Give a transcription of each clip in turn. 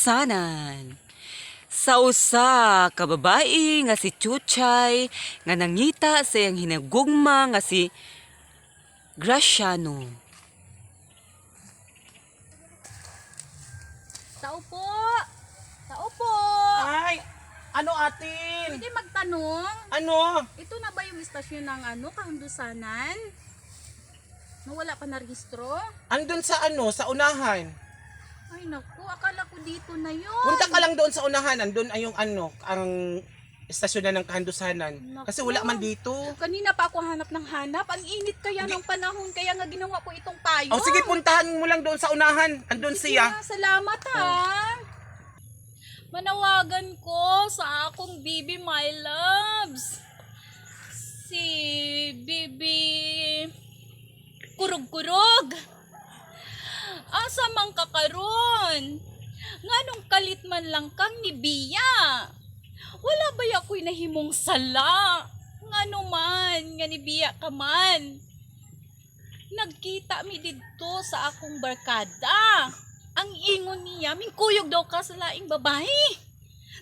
Kahandusanan. Sa usa ka babae nga si Chuchay nga nangita sa iyang hinagugma nga si Graciano. Tao po! Tao po! Ay, ano atin? Pwede magtanong? Ano? Ito na ba yung istasyon ng ano, Kahandusanan? Nawala pa na rehistro? Andun sa ano, sa unahan. Ay naku, akala ko dito na yun. Punta ka lang doon sa unahan, andun ay yung ano, ang istasyon na ng Kahandusanan. Naku. Kasi wala man dito. Kanina pa ako hanap ng hanap. Ang init kaya ng panahon, kaya nga ginawa ko itong payo. O sige, puntahan mo lang doon sa unahan. Andun Sige siya. na, salamat ha. Manawagan ko sa akong baby my loves. Si Bibi Kurog-kurog. Asa man ka karon? Nganong kalit man lang kang ni Bia? Wala ba ako'y nahimong sala? Ngano man, nga ni Bia ka man. Nagkita mi didto sa akong barkada. Ang ingon niya, mingkuyog daw ka sa laing babae.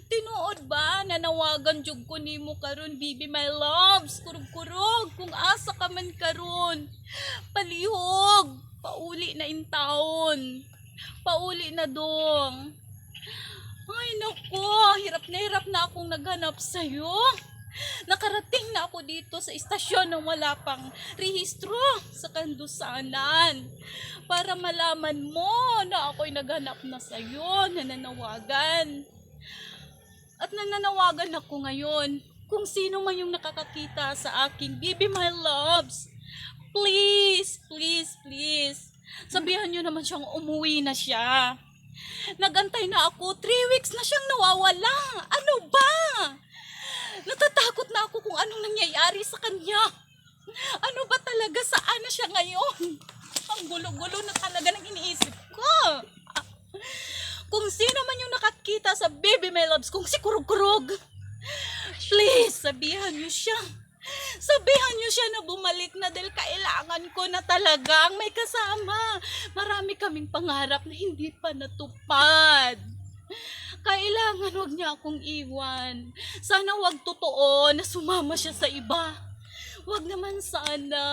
Tinuod ba nanawagan jud ko nimo karon, baby my loves? Kurog-kurog kung asa ka man karon. Palihog, pauli na in taon. Pauli na dong. Ay nako, hirap na akong naghanap sa'yo. Nakarating na ako dito sa istasyon nang wala pang rehistro sa Kandusanan. Para malaman mo na ako'y naghanap na sa'yo, nananawagan. At nananawagan ako ngayon kung sino man yung nakakakita sa aking baby my loves. Please, please, please. Sabihan nyo naman siyang umuwi na siya. Nagantay na ako. 3 weeks na siyang nawawala. Ano ba? Natatakot na ako kung anong nangyayari sa kanya. Ano ba talaga? Saan na siya ngayon? Ang gulo-gulo na talaga ng iniisip ko. Kung sino man yung nakakita sa baby my loves, kung si Kurog-Kurog, please, sabihan niyo siya. Sabihan niyo siya na bumalik na dahil kailangan ko na talaga ang may kasama. Marami kaming pangarap na hindi pa natupad. Kailangan wag niya akong iwan. Sana wag totoo na sumama siya sa iba. Wag naman sana.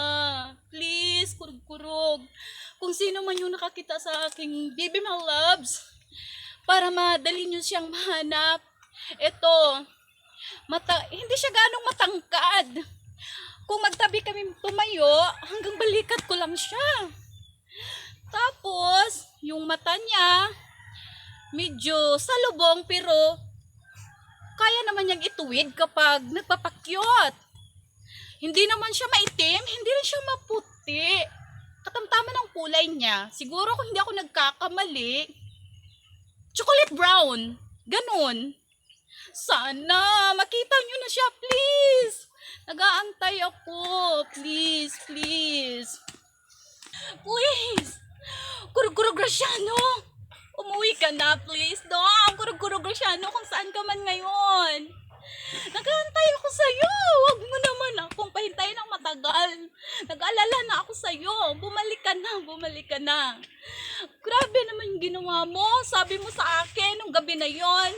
Please, kurog-kurog. Kung sino man yung nakakita sa aking baby my loves, para madali niyo siyang mahanap. Ito, mata, hindi siya ganong matangkad. Kung magtabi kami tumayo, hanggang balikat ko lang siya. Tapos, yung mata niya, medyo salubong pero kaya naman niyang ituwid kapag nagpapakyot. Hindi naman siya maitim, hindi rin siya maputi. Katamtaman ang kulay niya. Siguro kung hindi ako nagkakamali, chocolate brown. Ganun. Sana makita niyo na siya, please. Nagaantay ako. Please, please. Please. Kuruguro Graciano. Umuwi ka na, please. Dong, Kuruguro Graciano, kung saan ka man ngayon. Nagaantay ako sa'yo. Huwag mo naman akong pahintayin ng matagal. Nag-alala na ako sa'yo. Bumalik ka na, bumalik ka na. Grabe naman yung ginawa mo. Sabi mo sa akin nung gabi na yon.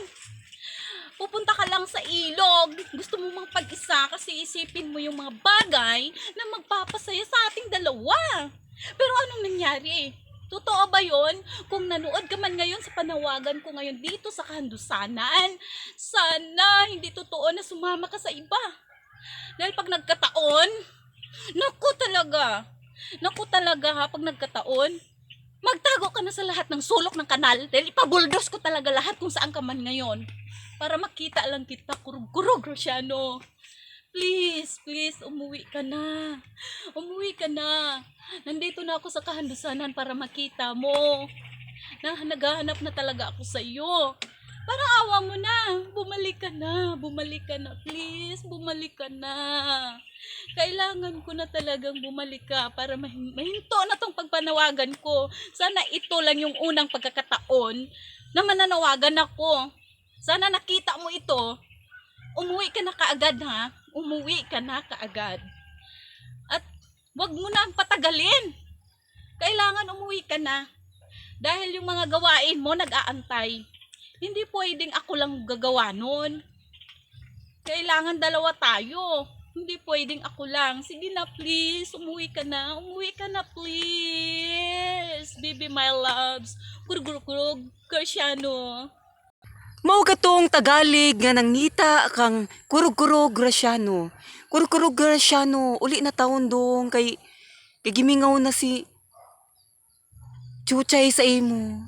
Pupunta ka lang sa ilog. Gusto mo mang pag-isa kasi isipin mo yung mga bagay na magpapasaya sa ating dalawa. Pero anong nangyari? Totoo ba yon? Kung nanood ka man ngayon sa panawagan ko ngayon dito sa Kahandusanan, sana hindi totoo na sumama ka sa iba. Dahil pag nagkataon, naku talaga, naku talaga ha, pag nagkataon, magtago ka na sa lahat ng sulok ng kanal dahil ipabuldos ko talaga lahat kung saan ka man ngayon. Para makita lang kita, kurug-kurug, Rosiano. Please, please, umuwi ka na. Umuwi ka na. Nandito na ako sa kahandusanan para makita mo. Na, naghahanap na talaga ako sa iyo. Para awa mo na. Bumalik ka na. Bumalik ka na. Please, bumalik ka na. Kailangan ko na talagang bumalik ka para mahinto na tong pagpanawagan ko. Sana ito lang yung unang pagkakataon na mananawagan ako. Sana nakita mo ito. Umuwi ka na kaagad ha. Umuwi ka na kaagad. At wag mo na ang patagalin. Kailangan umuwi ka na. Dahil yung mga gawain mo nag-aantay. Hindi pwedeng ako lang gagawa nun. Kailangan dalawa tayo. Hindi pwedeng ako lang. Sige na, please. Umuwi ka na. Umuwi ka na, please. Baby, my loves. Kurug-kurug. Graciano. Mao katong Tagalog nga nangita kang Kurug-kurug Graciano. Kurug-kurug Graciano, uli na taon dong kay gimingaw na si Chuchay sa imo.